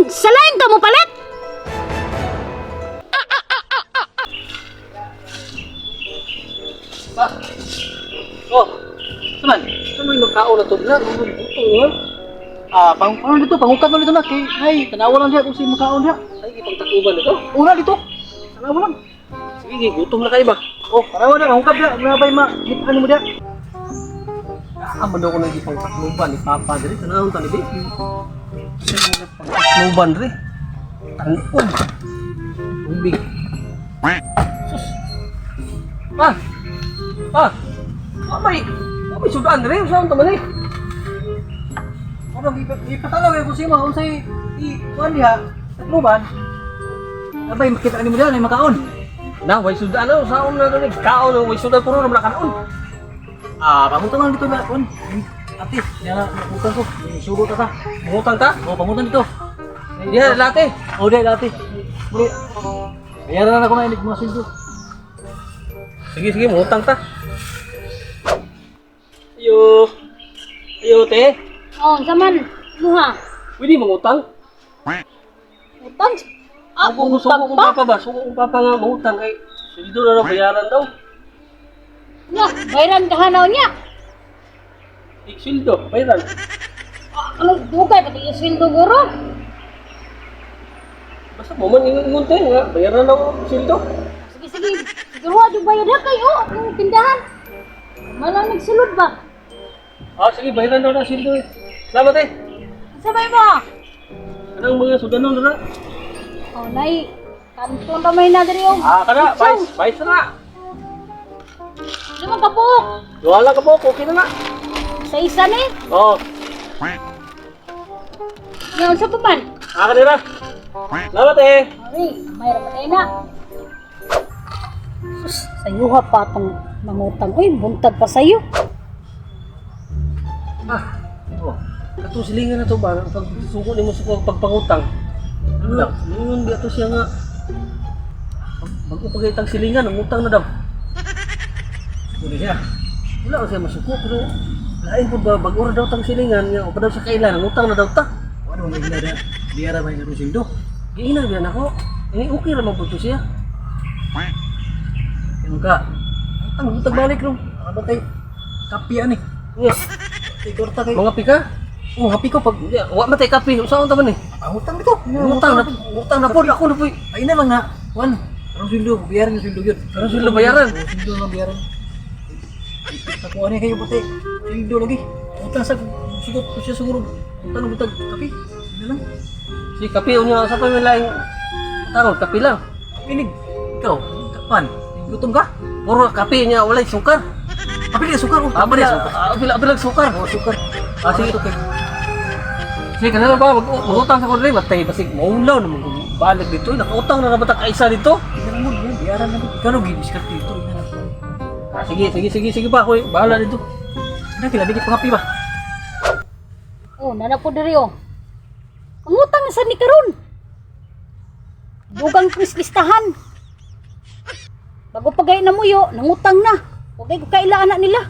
mangutang, sa lain ka mo palit. Pa. Oh. Saman, saan mo yung magkaon na to? Na, gutom nga. Ah, pang ano dito, pangukad mo dito na kay ay tanawa lang diha kung si makaon diha. Ay, ipangtakuban na to. Una dito. Tanawa lang. Sige, sige, gutom na kayo ba? Oh, tanawa diha, pangukad diha, nabay ma gitaan mo diha. Ah, man daw ko nang ipangtakluban ni Papa diri. Tanahon ta ni Bi. Pangtakluban diri. Tanog. Tubig. Sus. Pa. Pa. Wa may wa may sudan diri. Usaon ta man eh? Ano ipatanaw kay kung si mo unsay i kuan diha, tatluban. Nabay makita nimo diha nay makaon. Na, way sudan na. Usaon na to ni kaon way sudan puro na kanon. Ah, pangutang lang dito na kuan. Ate, niya na pangutang ko. Sugo ta ta. Mangutang ta? Oh, pangutang dito. Diha late. Oh, diha dati. Bro. Bayaran na ako na inig mga sweldo. Sige, sige, mangutang ta. Ayo. Ayo, te. Oh, unsa man? Muha. Pwede mangutang? Utang. Ah, Suko utang kong pa. papa ba? Suko kong papa nga mangutang kay sweldo na raw bayaran daw. Nya, bayaran ka hanaw niya. Ik sweldo, bayaran. Ah, ano dugay pati yung sweldo guro? Basta mo man ingon te nga bayaran daw sweldo. Sige, sige. Siguro adyo bayad ha kayo ang tindahan. Malang nagsulod ba? Ah, sige, bayaran daw na sweldo. Eh. Salamat eh. Unsa may mo? Anong mga sudanon na? Oh, nay. Kanton ra may na diri oh. Ah, kana, bais, bais na. Lima ka buok. Wala ka po, okay na nga. Sa isa ni. Oh, Nya unsa pa man? ah, kanila. Salamat eh. Ay, may ra patay na. Sus, sayo ha pa tong mangutang. Uy, buntag pa sayo. Ah, oh. Katong silingan na to ba? Pag suko nimo sa pagpangutang. Ano lang? Ingon ba to siya nga? Bago pa itang silingan, ang utang na daw. Sugo na siya. Wala ko siya masuko pero lain po ba bago ra daw tang silingan nga o pa daw sa kailan ang utang na daw ta. Ano may gina diha? Bayaran may karong sweldo. Giina biyan ako. Ini okay ra man pud to siya. Kaya ka. Ang utang balik ro. Ano ba tay? Kapi ani. Nga, Tay torta kay. mga pika. Oh, happy ko pag Hindi, wa man tay kape. Usaon ta man eh. pangutang dito. Utang na utang na pod ako na po. Ay na lang nga. Juan, karong sweldo, bayaran yung sweldo yun. Karong sweldo bayaran. Oo, sweldo na bayaran. Ako ano kayo pati. Sweldo lagi. Utang sa sugot ko siya siguro. Utang na butag kape. Ano lang. Si kape unya sa pa may laing utang kape lang. Pinig. Ikaw, kapan? Gutom ka? Puro kape niya walay sukar. Kape na sukar. Oh, Apil na sukar. apil apil sukar. Oh, sukar. Ah, sige. Sige, kanila ba? Mag-utang sa kodre, matay, basig, maulaw na balik dito. Nakautang na na ba ta kaisa dito? Ina mo, yan, bayaran na. Ikaw no gidiskarte dito. Ina na. Ah, sige, sige, sige, sige pa, ako bahala dito. Ina kila bigit pangapi ba? Oh, nana po diri oh. Pangutang na sad ni karon. Dugang kwis listahan. Bago pa gay namuyo, nangutang na. Huwag ko kaila anak nila.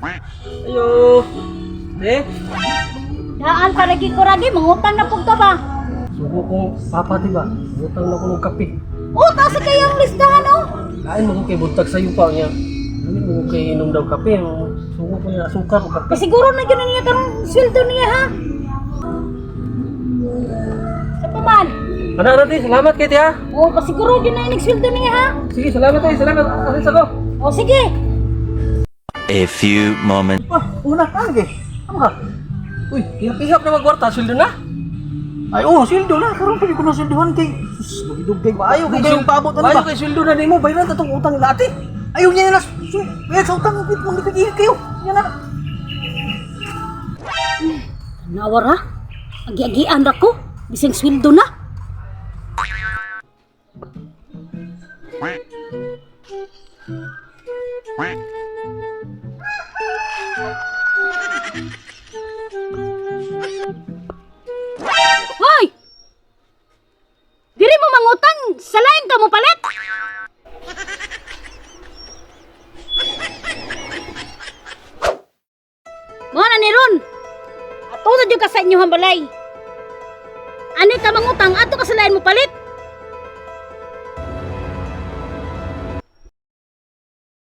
Ayo. Eh, Daan pa lagi ko ragi, mangutang na pud ka ba? sugo kong papa, diba? Utang na ko ng kape. Oh, taas kay ang listahan oh. Lain mo ko kay buntag sa'yo pa niya. Lain mo ko kay inom daw kape. Sugo ko niya, asukar o kape. Pasiguro na gyud niya karon sweldo niya ha. Sa paman. Ano, ano, di? Salamat kay tiya. Oh, pasiguro gyud na inig sweldo niya ha. Sige, salamat tayo, salamat. Alis ako. Oh, sige. A few moments. Ah, una ka lagi. Ano ka? Uy, pihap na magkwarta, sweldo na. Ay, oh, sweldo na. Karon pa ko na sweldohan kay. Sus, magidugay. Maayo kay Dugay yung paabot ano Maayo ba? kay sweldo na nimo, bayaran ta tong utang lati. Ayaw niya na. Bayad sa utang, wait, magdikit kayo. Yan na. Nawar ha. Agi-agian ra ko. Bisang sweldo na. Hoy! Diri mo mangutang, sa lain ka mo palit. Mo na ni Ron. Ato na jud ka sa inyong balay. Ani ka mangutang, adto ka sa lain mo palit.